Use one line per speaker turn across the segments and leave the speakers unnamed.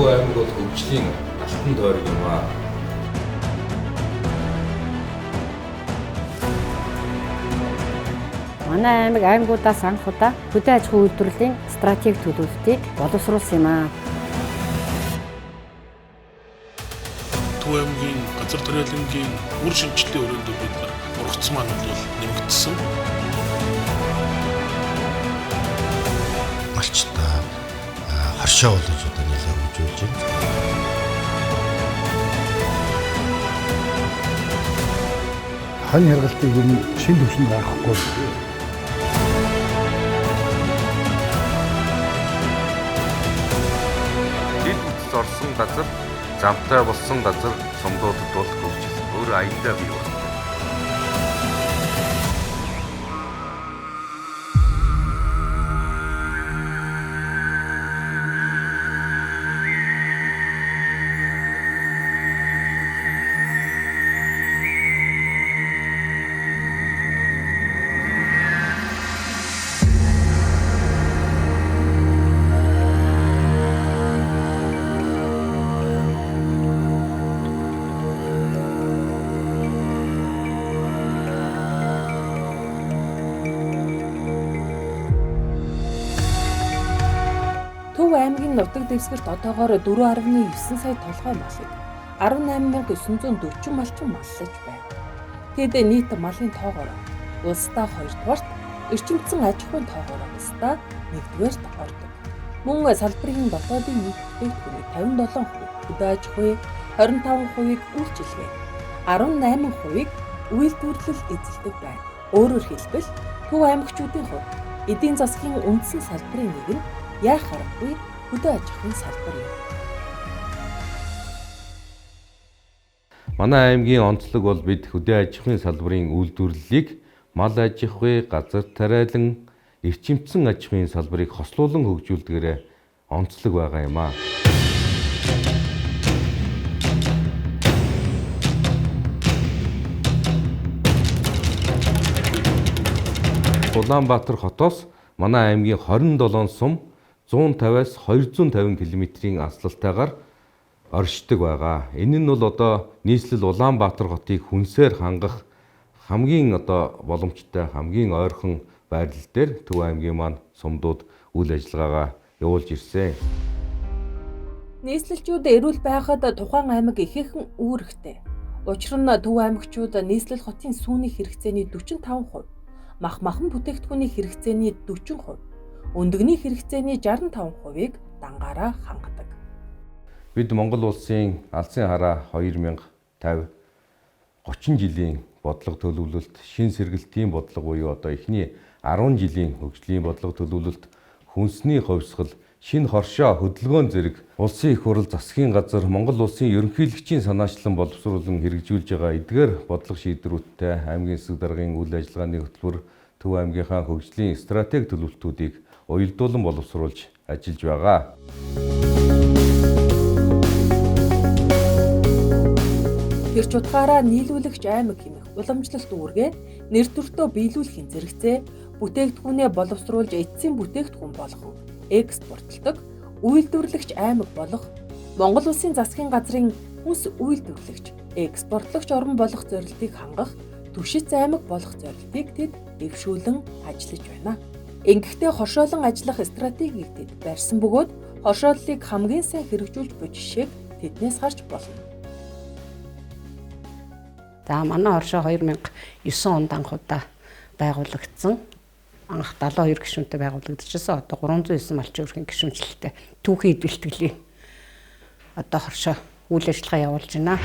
Төв аймаг бол хөгжлийн алтан тойрог юм аа.
Манай аймаг аймагуудаас анх удаа хөдөө аж ахуйн үйлдвэрлэлийн стратеги төлөвлөлтийг боловсруулсан юм аа.
Төв аймгийн газар тариалангийн үр шинжилгээний өрөөнд бид нар ургац маань бол нэмэгдсэн.
Малчтай хоршоо болж одоо нэлээд хөгжүүлж байна.
Хонь хяргалтыг ер нь шин төвшөнд гаргахгүй.
Дид бүтц орсон газар, замтай болсон газар сумдуудад бол хөгжил өөр аяндаа бий байна.
Төв аймгийн нутаг дэвсгэрт одоогоор 4.9 сая толгой малыг 18940 малчин маллаж байна. Тэд нийт малын тоогоор улсдаа 2-дугаарт, эрчимцэн аж ахуйн тоогоор улсдаа 1-дүгээрт ордог. Мөн салбарын дотоодын нийт бүтээгдэхүүний 57%, хөдөө аж ахуй 25%-ийг үйлчилгээ, 18%-ийг үйлдвэрлэл эзэлдэг байна. Өөрөөр хэлбэл Төв аймагчуудын хувьд эдийн засгийн үндсэн салбарын нэг нь яах аргагүй хөдөө аж ахуйн салбар юм.
Манай аймгийн онцлог бол бид хөдөө аж ахуйн салбарын үйлдвэрлэлийг мал аж ахуй, газар тариалан, эрчимцэн аж ахуйн салбарыг хослуулан хөгжүүлдгээрээ онцлог байгаа юм аа. Улаанбаатар хотоос манай аймгийн 27 сум 150-аас 250 км-ийн аслалтайгаар оршдог байгаа. Энэ нь бол одоо нийслэл Улаанбаатар хотыг хүнсээр хангах хамгийн одоо боломжтой, хамгийн ойрхон байрлал дээр Төв аймгийн маань сумдууд үйл ажиллагаагаа явуулж ирсэн.
Нийслэлчүүд эрүүл байхад тухайн аймаг ихээхэн үүрэгтэй. Учир нь Төв аймагчууд нийслэл хотын сүүний хэрэгцээний 45%, мах махан бүтээгдэхүүний хэрэгцээний 40%, өндөгний хэрэгцээний 65%-ийг дангаараа хангадаг.
Бид Монгол улсын алсын хараа 2050 30 жилийн бодлого төлөвлөлт, шин сэргэлтийн бодлого буюу одоо эхний 10 жилийн хөгжлийн бодлого төлөвлөлт, хүнсний хувьсгал, шинэ хоршоо, хөдөлгөөн зэрэг улсын их хурл, засгийн газар, Монгол улсын ерөнхийлөгчийн санаачлан боловсруулан хэрэгжүүлж байгаа эдгээр бодлого шийдвэрүүдтэй аймгийн засаг даргын үйл ажиллагааны хөтөлбөр, Төв аймгийнхаа хөгжлийн стратеги төлөвлөлтүүдийг уялдуулан боловсруулж ажиллаж байгаа.
Тэр ч утгаараа нийлүүлэгч аймаг хэмээх уламжлалт үүргээ нэр төртөө биелүүлэхийн зэрэгцээ бүтээгдэхүүнээ боловсруулж эцсийн бүтээгдэхүүн болгон экспортлдог үйлдвэрлэгч аймаг болох Монгол улсын засгийн газрын хүнс үйлдвэрлэгч, экспортлогч орн болох зорилтыг хангах түшиц аймаг болох зорилтыг тэд дэвшүүлэн ажиллаж байна. Ингэхдээ хоршоолон ажиллах стратегийг тэд барьсан бөгөөд хоршооллыг хамгийн сайн хэрэгжүүлж буй жишээг тэднээс харж болно.
За манай хоршоо 2009 онд анх удаа байгуулагдсан. Анх 72 гишүүнтэй байгуулагдчихсан. Одоо 309 малчин өрхийн гишүүнчлэлтэй түүхийн эд бэлтгэлийн одоо хоршоо үйл ажиллагаа явуулж байна.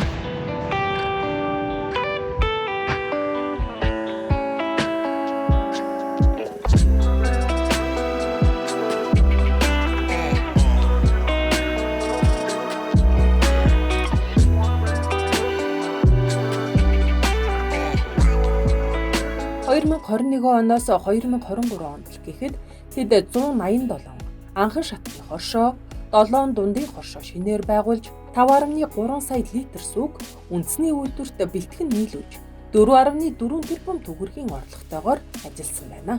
оноос 2023 онд л гэхэд тэд 187 анхан шатны хоршоо, 7 дундын хоршоо шинээр байгуулж 5.3 сая литр сүг үндэсний үйлдвэрт бэлтгэн нийлүүлж 4.4 тэрбум төгрөгийн орлоготойгоор ажилласан байна.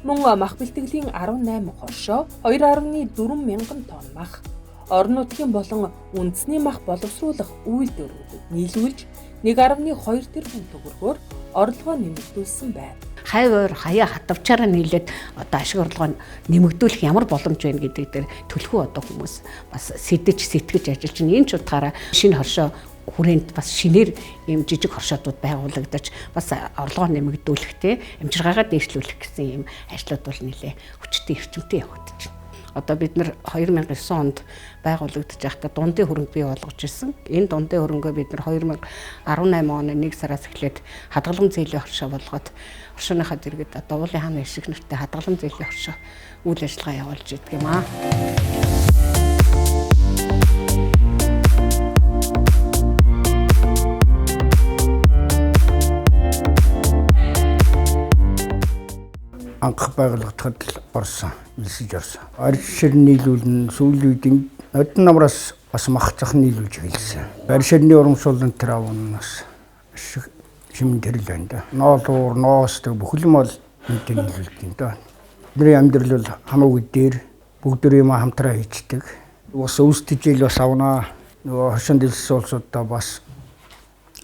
Мөн мах бэлтгэлийн 18 хоршоо, 2.4 мянган тонн мах, Орон нутгийн болон үндэсний мах боловсруулах үйлдвэрүүдэд нийлүүлж 1.2 тэрбум төгрөгөөр орлогоо нэмэгдүүлсэн байна.
Хай ойр хаяа хатавчаараа нийлээд одоо ашиг орлогоо нэмэгдүүлэх ямар боломж байна гэдэг дээр төлхөө одоо хүмүүс бас сэдэж сэтгэж ажиллаж байна. Энэ ч утгаараа шинэ хоршоо хүрээнд бас шинээр ийм жижиг хоршоодууд байгуулагдаж бас орлогоо нэмэгдүүлэхтэй, амжиргаагаа дээшлүүлэх гэсэн ийм ажлууд бол нэлээ хүчтэй эрчимтэй явагдаж байна. Одоо бид нар 2009 онд байгуулагдаж байхдаа дундын хөрөнгө бий болгож ирсэн. Энэ дундын хөрөнгөө бид нар 2018 оны 1 сараас эхлээд хадгаламж зээлийн хоршоо болгоод хоршооныхаа дэргэд одоо уулын хааны ишиг нэртэй хадгаламж зээлийн хоршоо үйл ажиллагаа явуулж идэг юм аа.
Анх байгуулагдахад л орсон, элсэж орсон. Ард шир нийлүүлнэ, сүүлийн үед нодон намраас бас мах зах нийлүүлж эхэлсэн. Ард ширний урамшууллын тэр авнаас шиг шимэн тэрл байна да. Ноол уур, ноос тэг бүхэл юм бол энтэй нийлүүлдэг юм да. Бидний амьдрал бол хамаагүй дээр бүгд юм хамтраа хийчдэг. Бас өвсдөж ил бас авнаа. Нөгөө хошин дэлсэн улсуудаа бас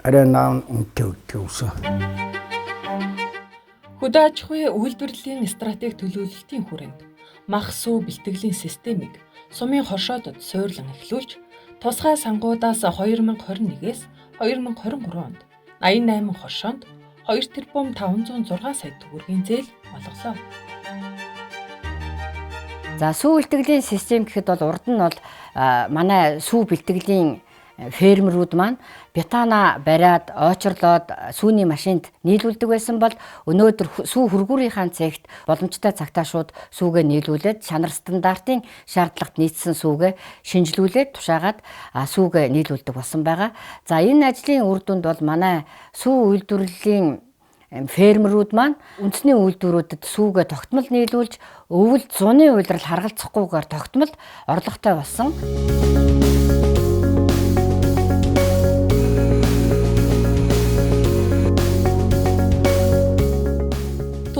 арай наан үнэтэй өгдөг өвсөн.
Хөдөө аж ахуйн үйлдвэрлэлийн стратеги төлөвлөлтийн хүрээнд мах сүү бэлтгэлийн системийг сумын хоршоодод суурлан эхлүүлж тусгай сангуудаас 2021-ээс 2023 онд 88 хоршоонд 2,506 сая төгрөгийн зээл олголоо.
За сүү бэлтгэлийн систем гэхэд бол урд нь бол манай сүү бэлтгэлийн фермерүүд маань бетана бариад ойчрлоод сүүний машинд нийлүүлдэг байсан бол өнөөдөр сүү хөргүүрийнхаа цехт боломжтой цагтаа шууд сүүгээ нийлүүлээд чанар стандартын шаардлагат нийцсэн сүүгээ шинжилүүлээд тушаагаад сүүгээ нийлүүлдэг болсон байгаа. За энэ ажлын үр дүнд бол манай сүү үйлдвэрлэлийн фермерүүд маань үндэсний үйлдвэрүүдэд сүүгээ тогтмол нийлүүлж өвөл зуны улирал харгалзахгүйгээр тогтмол орлоготой болсон.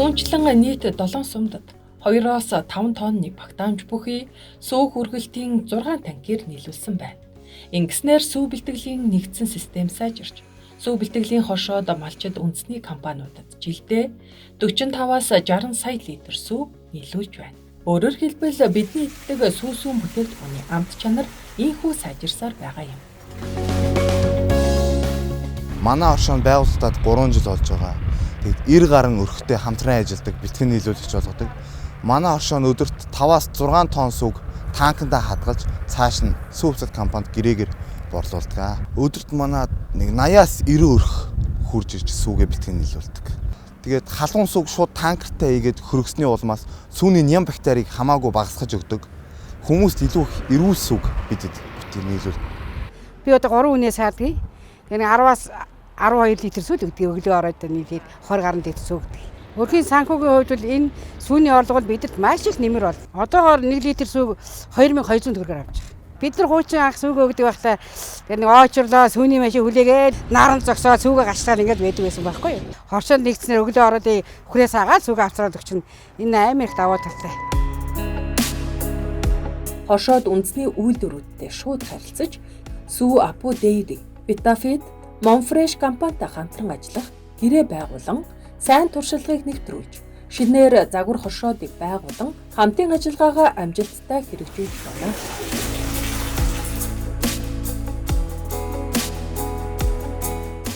Түүнчлэн нийт 7 сумдад 2-оос 5 тонны багтаамж бүхий сүү хүргэлтийн 6 танкер нийлүүлсэн байна. Ингэснээр сүү бэлтгэлийн нэгдсэн систем сайжирч, сүү бэлтгэлийн хоршоод малчид үндэсний компаниудад жилдээ 45-аас 60 сая литр сүү нийлүүлж байна. Өөрөөр хэлбэл бидний иддэг сүү сүүн бүтээгдэхүүний амт чанар ийнхүү сайжирсаар байгаа юм.
Манай хоршоо байгуулагдаад 3 жил болж байгаа. Тэгээд 90 гаруй өрхтэй хамтран ажилладаг, бэлтгэн нийлүүлэгч болгодог. Манай хоршоо нь өдөрт 5-аас 6 тонн сүг танкандаа хадгалж цааш нь сүү хувьцат компанид гэрээгээр борлуулдаг. Өдөрт манай нэг 80-аас 90 өрх хурж ирж сүүгээ бэлтгэн нийлүүлдэг. Тэгээд халуун сүг шууд танкертай хийгээд хөргөсний улмаас сүүний ням бактерийг хамаагүй багасгаж өгдөг. Хүмүүст илүү их эрүүл сүг бидэд бэлтгэн нийлүүл.
Би одоо 3 хүнээс саадгийг. Тэгээд 10-аас 12 литр сүү л өгдөг. Өглөө оройд нийлээд 20 гаруй литр сүү өгдөг. Өрхийн санхүүгийн хувьд бол энэ сүүний орлого бол бидэнд маш их нэмэр бол. Одоогоор 1 литр сүүг 2200 төгрөгөөр авч байгаа. Бид нар хуучин анх сүүг өгдөг байхдаа тэр нэг оочрлоо сүүний машин хүлээгээд наран зогсоо сүүгээ гачлаад ингээд байдаг байсан байхгүй юу. Хоршоонд нэгдснээр өглөө ороод хүрээс агаад сүүгээ авцраад өгчин. Энэ амар их давуу талтай.
Хоршоод үндэсний үйлдвэрүүдтэй шууд харилцаж сүү Апу Дейри, Витафед, Монфреш компанитай хамтран ажиллах гэрээ байгуулан сайн туршлагыг нэвтрүүлж шинээр загвар хоршоодыг байгуулан хамтын ажиллагаагаа амжилттай хэрэгжүүлж байна.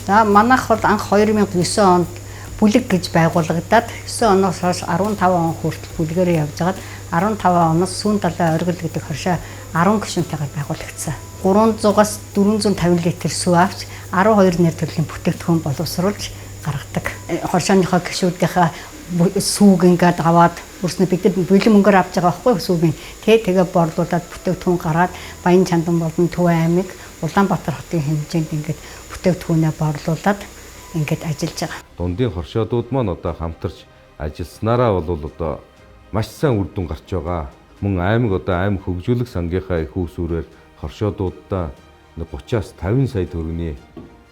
За манайх бол анх 2009 онд бүлэг гэж байгуулагдаад 9 оноос хойш 15 он хүртэл бүлгээрээ явж байгаад 15 оноос сүүн далайн оргил гэдэг хоршоо 10 гишүүнтэйгээр байгуулагдсан. 300-аас 450 литр сүү авч 12 нэр төрлийн бүтээгдэхүүн боловсруулж гаргадаг. Хоршооныхоо гишүүдийнхээ сүүг ингээд аваад өрснө бид нар бэлэн мөнгөөр авч байгаа байхгүй сүүгийн. Тэгээ борлуулад бүтээгдэхүүн гаргаад Баян Чандан болон Төв аймаг Улаанбаатар хотын хэмжээнд ингээд бүтээгдэхүүнээ борлуулад ингээд ажиллаж байгаа.
Дундын хоршоодууд маань одоо хамтарч ажилласнараа бол одоо маш сайн үр дүн гарч байгаа. Мөн аймаг одоо аймаг хөгжүүлэх сангийнхаа их үүсвэрээр хоршоодуудаа 30-аас 50 сая төгрөгийн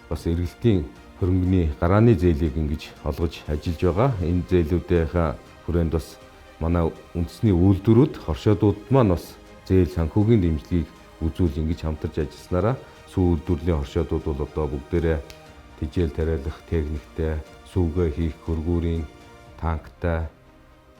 бас эргэлтийн хөрөнгөний гарааны зээлийг ингэж олгож ажиллаж байгаа. Энэ зээлүүдийнхээ хүрээнд бас манай үндэсний үйлдвэрүүд хоршоодууд маань бас зээл санхүүгийн дэмжлэгийг үзүүл ингэж хамтарч ажилласнараа сүү үйлдвэрлэлийн хоршоодууд бол одоо бүгдээрээ тижэл тариалах техниктэй, сүүгээ хийх хөргүүрийн танктай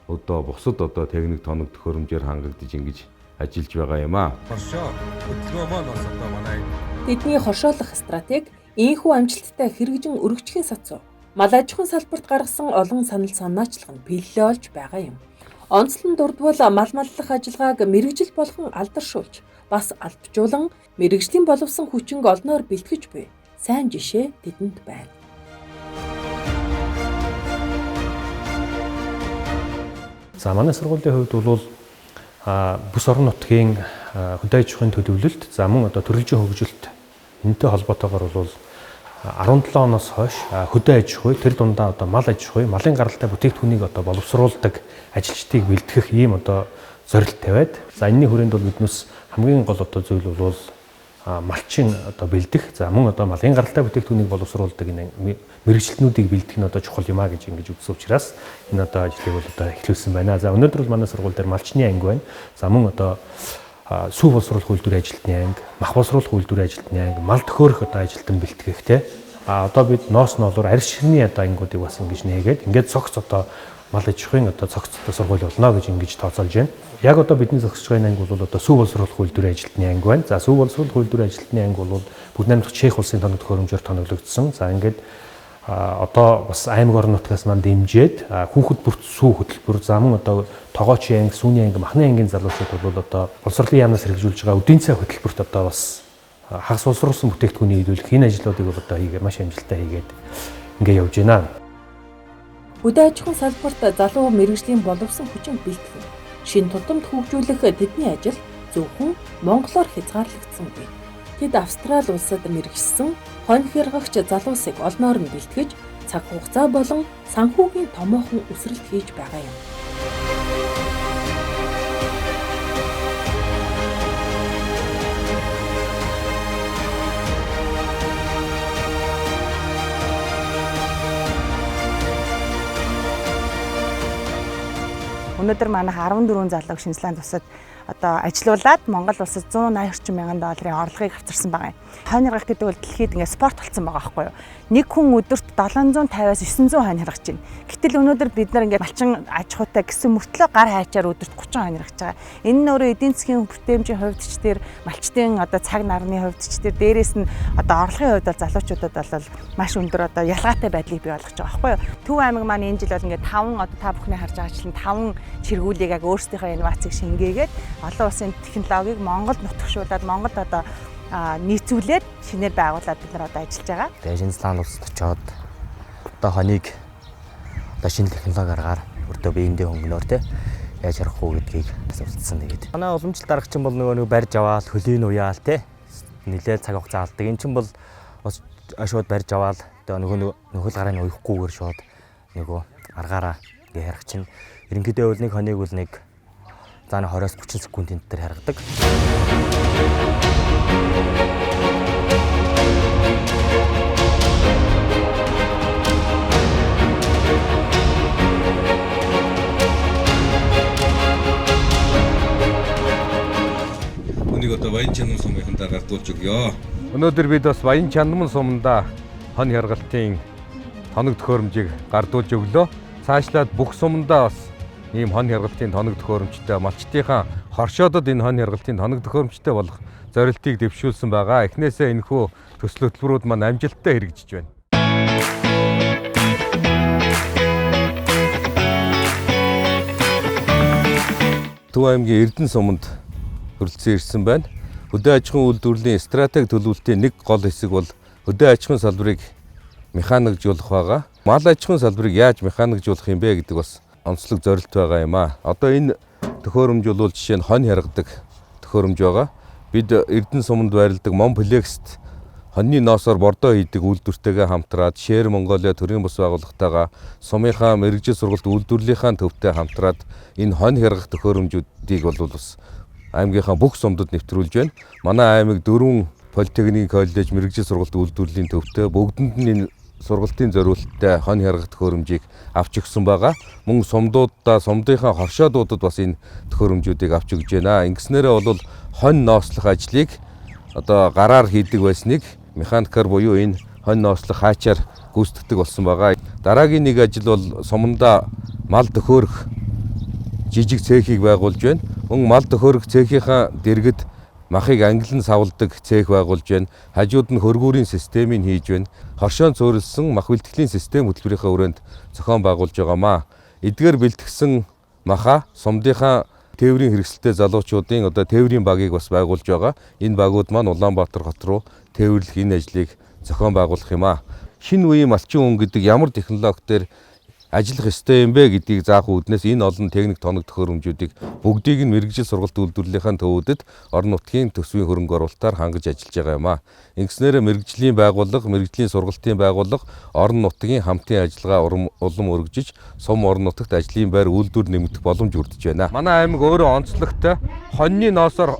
одоо бусад одоо техник тоног төхөөрөмжөөр хангагдаж ингэж ажиллаж байгаа юм аа.
Хоршоо хөдөлгөөн маань бас одоо манай
Тэдний хоршоолох стратеги ийнхүү амжилттай хэрэгжин өргөжхийн сацуу мал аж ахуйн салбарт гаргасан олон санал санаачлах нь бэллээ олж байгаа юм. Онцлон дурдвал мал маллах ажиллагааг мэргэжил болгон алдаршуулж бас албажуулан мэргэжлийн боловсон хүчинг олноор бэлтгэж буй сайн жишээ тэдэнд байна.
За манай сургуулийн хувьд бол бүс орон нутгийн хөдөө аж ахуйн төлөвлөлт, за мөн одоо төрөлжийн хөгжилт энэтэй холбоотойгоор бол 17 оноос хойш хөдөө аж ахуй, тэр дундаа одоо мал аж ахуй, малын гаралтай бүтээгдэхүүнийг одоо боловсруулдаг ажилчдыг бэлтгэх ийм одоо зорилт тавиад, за энэний хүрээнд бол биднээс хамгийн гол одоо зүйл бол малчин одоо бэлдэх, за мөн одоо малын гаралтай бүтээгдэхүүнийг боловсруулдаг энэ мэргэжилтнүүдийг бэлдэх нь одоо чухал юм а гэж ингэж үзсэн учраас энэ одоо ажлыг бол одоо эхлүүлсэн байна. За өнөөдөр бол манай сургууль дээр малчны анги байна. За мөн одоо сүү боловсруулах үйлдвэрийн ажилтны анги, мах боловсруулах үйлдвэрийн ажилтны анги, мал төхөөрөх одоо ажилтан бэлтгэх те. А одоо бид ноос ноолоор арьс ширний одоо ангиудыг бас ингэж нээгээд ингээд цогц одоо мал аж ахуйн одоо цогц одоо сургууль болно гэж ингэж тооцоолж байна. Яг одоо бидний зогсож байгаа анги бол одоо сүү боловсруулах үйлдвэрийн ажилтны анги байна. За сүү боловсруулах үйлдвэрийн ажилтны анги бол бүгд найрамдах Чех улсын тоног төхөөрөмжөөр тоноглогдсон. За ингээд одоо бас аймаг орон нутгаас маань дэмжиж хүүхэд бүрт сүү хөтөлбөр, за мөн одоо тогоочийн анги, сүүний анги, махны ангийн залуучууд бол одоо боловсролын яамнаас хэрэгжүүлж байгаа үдийн цай хөтөлбөрт одоо бас хагас боловсруулсан бүтээгдэхүүнийг нийлүүлэх энэ ажлуудыг бол одоо хийгээ маш амжилттай хийгээд ингээ явж байна.
Хөдөө аж ахуйн салбарт залуу мэргэжлийн боловсон хүчин бэлтгэх, шин тутамд хөгжүүлэх тэдний ажил зөвхөн монголоор хязгаарлагдсангүй. Тэд Австрали улсад мэргэжсэн хонь хяргагч залуусыг олноор нь бэлтгэж цаг хугацаа болон санхүүгийн томоохон өсрэлт хийж байгаа юм.
Өнөөдөр манайх 14 залууг Шинзланд улсад одоо ажилуулад Монгол улсад 180 орчим мянган долларын орлогыг авчирсан байгаа юм. Хонь хяргах гэдэг бол дэлхийд ингээд спорт болсон байгаа байхгүй юу? Нэг хүн өдөрт 750-аас 900 хонь хяргаж байна. Гэтэл өнөөдөр бид нар ингээд малчин аж ахуйтай гэсэн мөртлөө гар хайчаар өдөрт 30 хонь хяргаж байгаа. Энэ нь өөрөө эдийн засгийн бүтээмжийн хувьд ч тэр малчдын одоо цаг нарны хувьд ч тэр дээрээс нь одоо орлогын хувьд бол залуучуудад бол маш өндөр одоо ялгаатай байдлыг бий болгож байгаа байхгүй юу? Төв аймаг маань энэ жил бол ингээд 5 одоо та бүхний харж байгаачлан 5 чиргүүлийг яг өөрсдийнхөө инновацийг шингээгээд олон улсын технологиг Монголд нутагшуулад Монголд одоо нийцүүлээд шинээр байгуулад бид нар одоо ажиллаж байгаа.
Тэгээ Шинзланд улсад очиод одоо хоныг одоо шинэ технологи аргаар өртөө биендээ хөнгөнөөр те яаж харах уу гэдгийг суралцсан тэгээд. Манай уламжлалт арга чинь бол нөгөө нэг барьж аваал хөлийн уяал те нэлээд цаг хугацаа алдаг. Энэ чинь бол бас шууд барьж аваал тэгээ нөгөө нөхөл гарын уяхгүйгээр шууд нөгөө аргаараа ингээ харах чинь ерөнхийдөө бол нэг хоныг бол нэг за 20-30 секундын дээр харгадаг.
Үүнийг одоо Баян Чанман сумынхандаа гардуулж өгье.
Өнөөдөр бид бас Баян Чанман сумандаа хонь хяргалтын тоног төхөөрөмжийг гардуулж өглөө. Цаашлаад бүх сумандаа бас ийм хонь хяргалтын тоног төхөөрөмжтэй малчдынхаа хоршоодод энэ хонь хяргалтын тоног төхөөрөмжтэй болох зорилтыг дэвшүүлсэн байгаа. Эхнээсээ энэхүү төсөл хөтөлбөрүүд маань амжилттай хэрэгжиж байна. Төв аймгийн Эрдэнэ суманд хүрэлцэн ирсэн байна. Хөдөө аж ахуйн үйлдвэрлэлийн стратеги төлөвлөлтийн нэг гол хэсэг бол хөдөө аж ахуйн салбарыг механикжуулах байгаа. Мал аж ахуйн салбарыг яаж механикжуулах юм бэ гэдэг бас онцлог зорилт байгаа юм аа. Одоо энэ төхөөрөмж бол жишээ нь хонь хяргадаг төхөөрөмж байгаа. Бид Эрдэнэ суманд байрладаг Монплекст хоньны ноосоор бордоо хийдэг үйлдвэртэйгээ хамтраад Шэр Монголиа төрийн бус байгууллагатайгаа сумынхаа мэргэжил сургалт үйлдвэрлэлийнхаа төвтэй хамтраад энэ хонь хяргах төхөөрөмжүүдийг бол бас аймгийнхаа бүх сумдад нэвтрүүлж байна. Манай аймаг 4 политехникийн коллеж мэргэжил сургалт үйлдвэрлэлийн төвтэй бүгдэнд нь энэ сургалтын зориулттай хонь хяргах төхөөрөмжийг авч өгсөн байгаа. Мөн сумдуудаа, сумдынхаа хоршоодуудад бас энэ төхөөрөмжүүдийг авч өгж байна. Ингэснээрээ бол хонь ноослох ажлыг одоо гараар хийдэг байсныг механикаар буюу энэ хонь ноослох хаачаар гүйцэтгэдэг болсон байгаа. Дараагийн нэг ажил бол сумандаа мал төхөөрөх жижиг цехийг байгуулж байна. Мөн мал төхөөрөх цехийнхаа дэргэд махыг ангилан савладаг цех байгуулж байна. Хажууд нь хөргүүрийн системийг хийж байна. Хоршоон цөөрөлсөн мах бэлтгэлийн систем хөтөлбөрийнхөө өрөөнд зохион байгуулж байгаамаа. Эдгээр бэлтгэсэн маха сумдынхаа тээврийн хэрэгсэлтэй залуучуудын одоо тээврийн багийг бас байгуулж байгаа. Энэ багууд маань Улаанбаатар хот руу тээвэрлэх энэ ажлыг зохион байгуулах юм аа. Шинэ үеийн малчин хүн гэдэг ямар технологи дээр ажиллах ёстой юм бэ гэдгийг заах үүднээс энэ олон техник тоног төхөөрөмжүүдийг бүгдийг нь мэргэжил сургалт үйлдвэрлэлийнхаа төвүүдэд орон нутгийн төсвийн хөрөнгө оруулалтаар хангаж ажиллаж байгаа юм аа. Ингэснээр мэргэжлийн байгууллага, мэргэжлийн сургалтын байгууллага орон нутгийн хамтын ажиллагаа улам өргөжиж, сум орон нутагт ажлын байр үйлдвэр нэмэгдэх боломж бүрдэж байна. Манай аймаг өөрөө онцлогтой хоньны ноосоор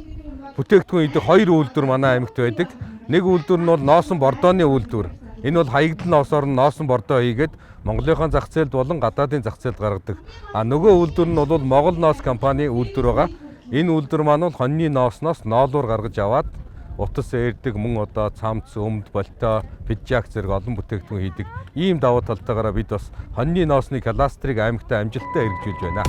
бүтээгдэхүүн идэх хоёр үйлдвэр манай аймагт байдаг. Нэг үйлдвэр нь бол ноосон бордооны үйлдвэр. Энэ бол хаягдал ноосоор нь ноосон бордоо хийгээд Монголынхон зах зээлд болон гадаадын зах зээлд гаргадаг. А нөгөө үйлдвэр нь бол Монгол ноос компани үйлдвэр байгаа. Энэ үйлдвэр маань бол хоньны ноосноос ноолуур гаргаж аваад утас ээрдэг, мөн одоо цамц, өмд, болтой, пиджак зэрэг олон бүтээгдэхүүн хийдэг. Ийм давуу талтайгаараа бид бас хоньны ноосны кластерыг аймагтаа амжилттай хэрэгжүүлж байна.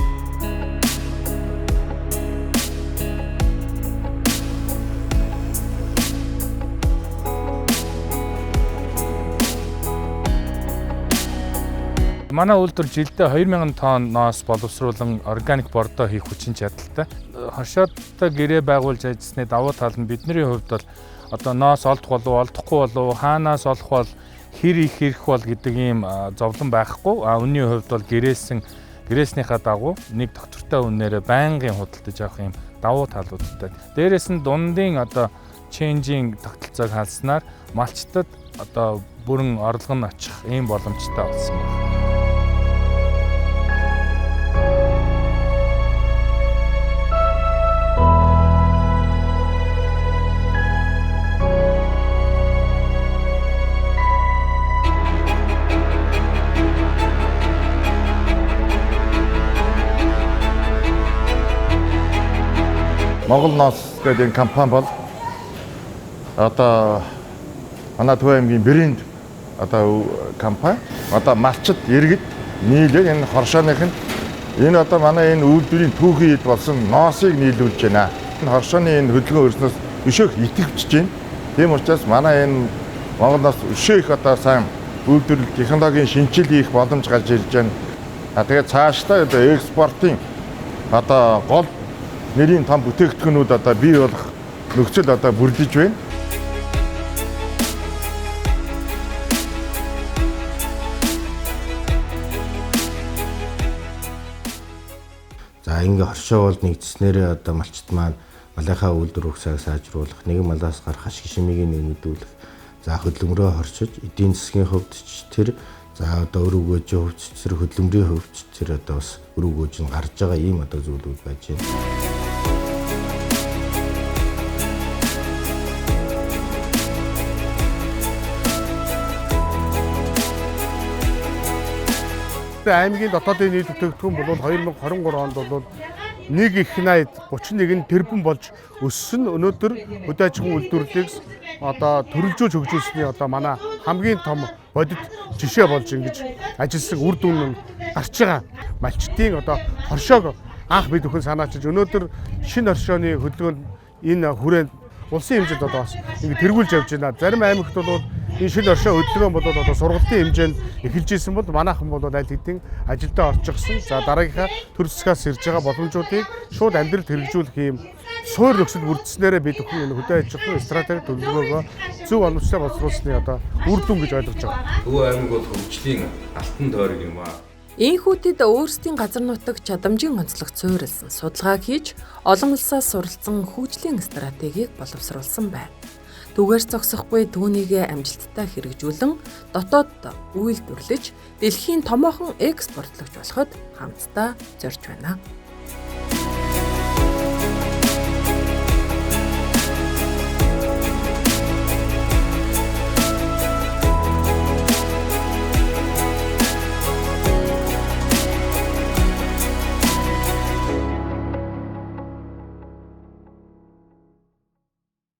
Манай үйлдвэр жилдээ 2000 тонн ноос боловсруулан органик бордоо хийх хүчин чадалтай. Хоршоодтой гэрээ байгуулж ажилласны давуу тал нь бидний хувьд бол одоо ноос олдох болов, олдохгүй болов, хаанаас олох бол, хэр их ирэх бол гэдэг ийм зовлон байхгүй. А үнийн хувьд бол гэрээснийхаа дагуу нэг доктортой үнээрээ байнгын худалдаж авах ийм давуу талуудтай. Дээрээс нь дундын одоо ченжийн тогтолцоог халснаар малчтад одоо бүрэн орлого нь очих ийм боломжтой болсон байна.
Монгол ноос гэдэг энэ компани бол одоо манай Төв аймгийн брэнд одоо компани. Одоо малчид иргэд нийлээд энэ хоршооных нь энэ одоо манай энэ үйлдвэрийн түүхийн ид болсон ноосыг нийлүүлж байна. Энэ хоршооны энэ хөдөлгөөн өрснөөс өшөөх итгэвчж байна. Тийм учраас манай энэ Монгол ноос өшөө их одоо сайн үйлдвэрлэл технологийн шинжил хийх боломж гарч ирж байна. Тэгээд цаашдаа одоо экспортын одоо гол нэрийн том бүтээгдэхүүнүүд одоо бий болох нөхцөл одоо бүрдэж байна.
За ингээ хоршоо бол нэгдснээрээ одоо малчид маань малынхаа үйлдвэр угсааг сайжруулах, нэгэн малаас гарах ашиг шимийг нэмэгдүүлэх, за хөдөлмөрөө хоршиж, эдийн засгийн хувьд ч тэр, за одоо өр өгөөжийн хувьд ч тэр, хөдөлмөрийн хувьд ч тэр одоо бас өр өгөөж нь гарч байгаа ийм одоо зүйлүүд байж байна.
Аймгийн дотоодын нийт бүтээгдэхүүн бол 2023 онд бол нэг их 80 31 тэрбум болж өссөн. Өнөөдөр хөдөө аж ахуйн үйлдвэрлэлийг одоо төрөлжүүлж хөгжүүлсний одоо манай хамгийн том бодит жишээ болж ингэж ажилласан үр дүн нь гарч байгаа. Малчдын одоо хоршоог анх бид бүхэн санаачилж өнөөдөр шинэ хоршооны хөдөлгөөнд энэ хүрээнд улсын хэмжээнд одоо бас ингэ тэргүүлж явж байна. Зарим аймагт бол энэ шинэ оршоо хөдөлгөөн бол одоо сургалтын хэмжээнд эхэлж исэн бол манайхан бол аль хэдийн ажилдаа орчихсон. За дараагийнхаа төр засгаас ирж байгаа боломжуудыг шууд амьдралд хэрэгжүүлэх юм суур нөхцөл бүрдснээрээ бид бүхэн энэ хөдөө аж ахуйн стратеги төлөвлөгөөгөө зөв оновчтой боловсруулсны одоо үр дүн гэж ойлгож байгаа.
Төв аймаг бол хөгжлийн алтан тойрог юм аа.
Энэхүү тэд өөрсдийн газар нутаг чадамжийн онцлогт суурилсан судалгаа хийж, олон улсаас суралцсан хөгжлийн стратегийг боловсруулсан байна. Түгээр зогсохгүй түүнийгээ амжилттай хэрэгжүүлэн дотоод үйлдвэрлэж дэлхийн томоохон экспортлогч болоход хамтдаа зорж байна.